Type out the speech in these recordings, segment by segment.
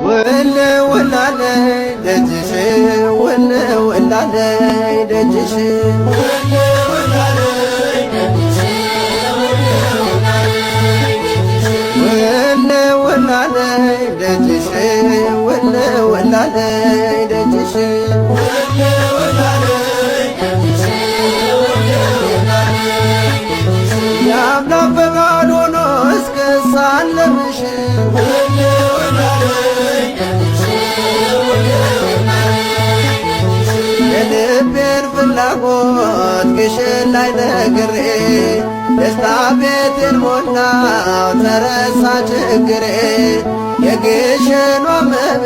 ውል ውላለይ ደጅሽ፣ ውል ውላለይ ደጅሽ፣ ውል ውላለይ ደጅሽ፣ ውል ውላለይ ደጅሽ። የአምላክ ፈቃድ ሆኖ እስክሳለምሽ፣ የልቤን ፍላጎት ግሽን ላይ ነግሬ፣ ደስታ ቤቴን ሞላው፣ ተረሳ ችግሬ። የግሸኗ እመቤት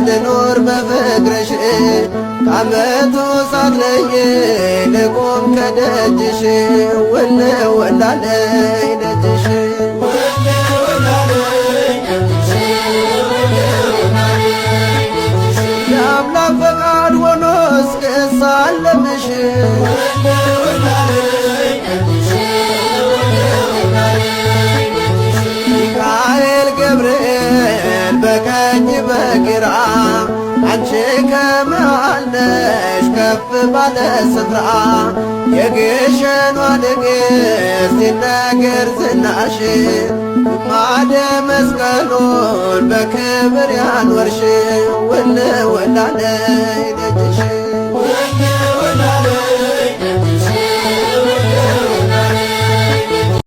ልኖር በፍቅርሽ፣ ከዓመቱ ሳትለይ ልቁም ከደጅሽ፣ ውል ውላለይ ደጅሽ። የአምላክ ፈቃድ ሆኖ እስክሳለምሽ፣ ሚካኤል ገብርኤል በቀኝ በግራ፣ አንቺ ከመሃል ነሽ ከፍ ባለ ስፍራ። የግሸኗ ንግሥት ይነገር ዝናሽ፣ ግማደ መስቀሉን በክብር ያኖርሽ፣ ውል ውላለይ